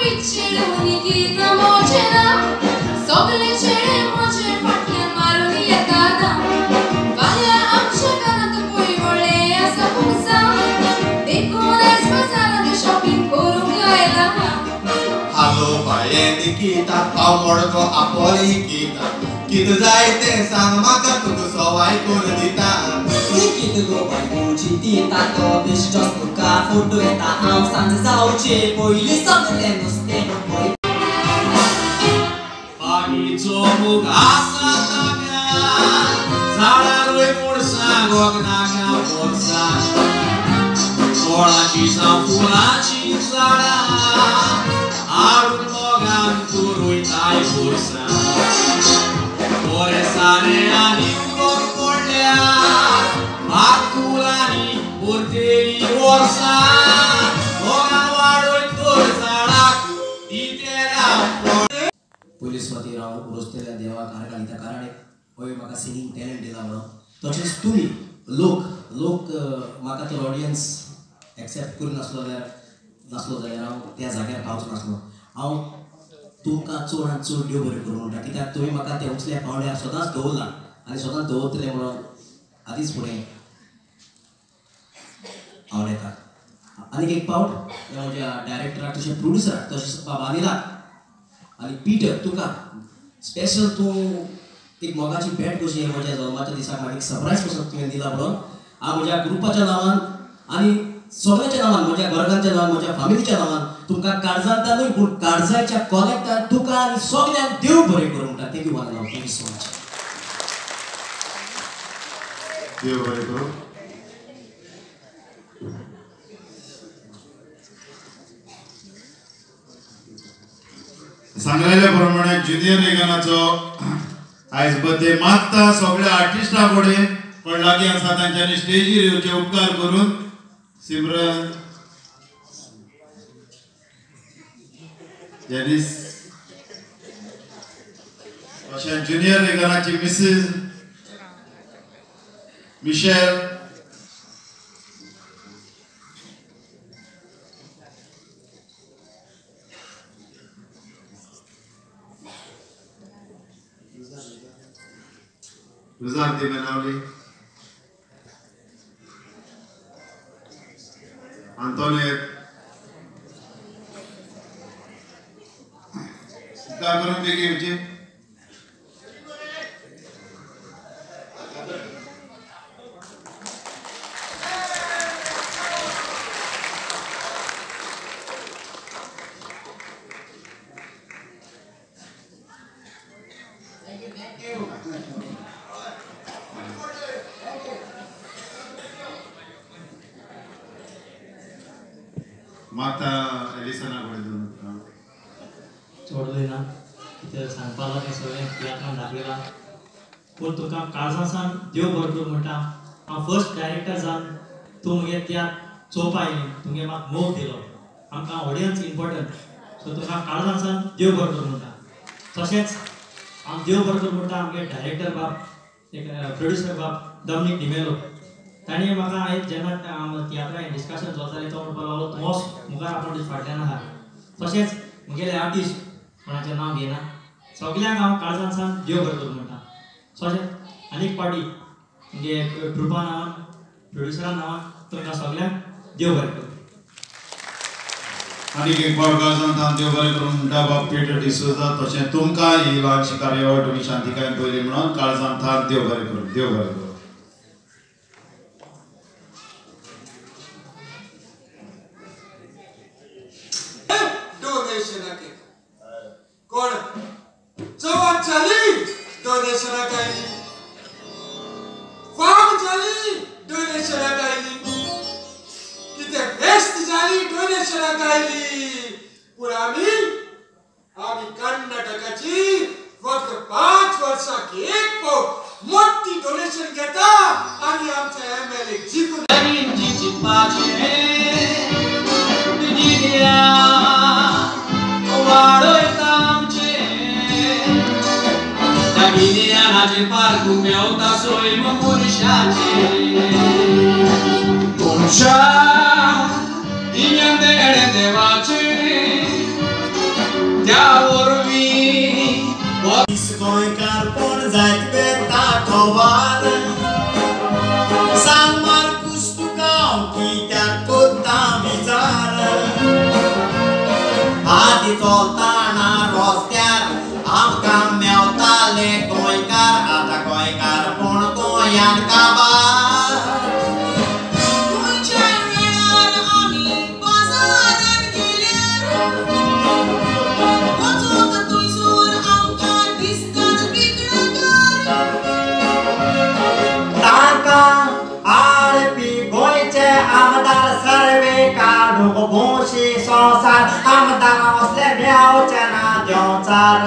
बिच्छेडू निकिता मोजेना सगळे चेडे म्हजे फाटल्यान मारून येतात फाल्यां आमच्या कानांत पळय व्हडलें आसा पुरसां देखून आयज बाजारांत शॉपिंग करूंक आयला. हालो बाये निकिता हांव मडको आपोल इकिता कितें जाय तें सांग म्हाका तुका सवाय करून दिता. निकीत गो बायकोची दिता तो बेश्टोच तुका फोटो येता हांव सांज जावचे पयलीं सगळें नुस्तें बागीचो मोग आसा ताका झाडारूय मुळसां गोगनाका पोरसां फळाची जावं फुलांची झाडां हाडून मोगान तूं रोयताय पोरसां बरें सारें आनी उदक पडल्यार मागफुलांनी उरतलीं वर्सां मोगान वाडय तर झाडाक दितेल्या फळ. पयले सुवातेर हांव रोजतेल्या देवाक हार घालिता कारण होय म्हाका सिंगींग टॅलंट दिला म्हणून. तशेंच तुमी लोक लोक म्हाका तर ऑडियन्स एक्सेप्ट करिनासलो जाल्यार हांव त्या जाग्यार पावचो नासलो. हांव तुमकां चड आनी चड देव बरें करूं म्हणटा कित्याक तुमी म्हाका त्या उंचल्या पावंड्यार सदांच दवरला आनी सदांच दवरतले म्हणून आदींच फुडें हांव येता. आनीक एक पावट ह्या म्हज्या डायरेक्टराक तशें प्रोड्युसराक तशेंच बाबा अनिलाक आनी पीटर तुका स्पेशल तूं एक मोगाची भेट कशी म्हज्या जल्माच्या दिसाक म्हाका एक सरप्रायज कसो तुवें दिला म्हणून हांव म्हज्या ग्रुपाच्या नांवान आनी सगळ्यांच्या नांवान म्हज्या घरकारांच्या नांवान म्हज्या फॅमिलीच्या नांवान तुमकां काळजांतल्यान न्हय पूण काळजाच्या कॉलेक्टान तुका आनी सगळ्यांक देव बरें करूं म्हणटा. Thank you one thank you so much. देव बरें करूं. सांगलेल्या प्रमाणे ज्युनियर रेगनाचो आयज बर्थडे मागता सगळ्या आर्टिस्टां कडेन कोण लागीं आसा तांच्यांनी स्टेजीर येवचे उपकार करून. सिमरन जेनिस अशें ज्युनियर रेगनाची Mrs Michelle Ruzan Di Menavli, Antonet, उपकार करून बेगीन येवचे. मागता एलिसना कडेन दोन चड उलयना कितें सांगपा लागलें सगळें तियात्रान दाखयलां पूण तुका काळजां सावन देव बरो करूं म्हणटा. हांव फर्स्ट डायरेक्टर जावन तूं मुगे तियात्र चोवपा आयली तुगे म्हाका मोग दिलो आमकां ऑडियन्स इम्पोर्टंट सो तुका काळजां सावन देव बरो करूं म्हणटा. तशेंच हांव देव बरो करूं म्हणटा आमगे डायरेक्टर बाब एक प्रोड्युसर बाब डॉमनीक डिमेलो ताणें म्हाका आयज जेन्ना तियात्रा डिस्कशन चलतालें तो म्हणपाक लागलो तूं वच मुखार आपूण तुज्या फाटल्यान आहा. तशेंच मुगेले आर्टिस्ट कोणाचें नांव घेयना सगल्यांक हांव काळजान सावन देव बरो करूं म्हणटा. तशेंच आनीक पार्टी म्हणजे ट्रुपा नांवान प्रोड्युसरा नांवान तुमकां सगल्यांक देव बरें करूं. आनीक एक फावट काळजान सावन देव बरें करूं म्हणटा बाब पीटर डिसोजा. तशें तुमकां ही ल्हानशी कार्यावळ तुमी शांतिकायेन पळयली म्हणून काळजान थावन देव बरें करूं. देव बरें करूं. कोण चवथ जाली डोनेशनाक आयली, फाम जाली डोनेशनाक आयली, कितें फेस्त जाली डोनेशनाक आयली. पूण आमी आमी कर्नाटकाची फक्त 5 वर्साक एक फावट मोठी डोनेशन घेता आनी आमच्या एमएलए जिखून पार्कू मेवता सोयम पुरुषाचे तुमच्या दिव्यान देणे देवाचे त्या वरवीं गोंयकारपण जायत वेता खवार सांग मार्कूस तुका हांव कित्याक कोत्ता विचार आदी चलतना रस्त्यार आमकां मेवताले गोंयकार आतां गोंयकारपण गोंयांत काबार खंयच्या वेळार आमी बाजारांत गेल्यार वचूंक थंयसर आमकां दिसतात पिकणकार तांकां आडपी गोंयचे आमदार सर्वे काडूंक भोंवशी संवसार आमदार असले मेवचे ना देंवचार.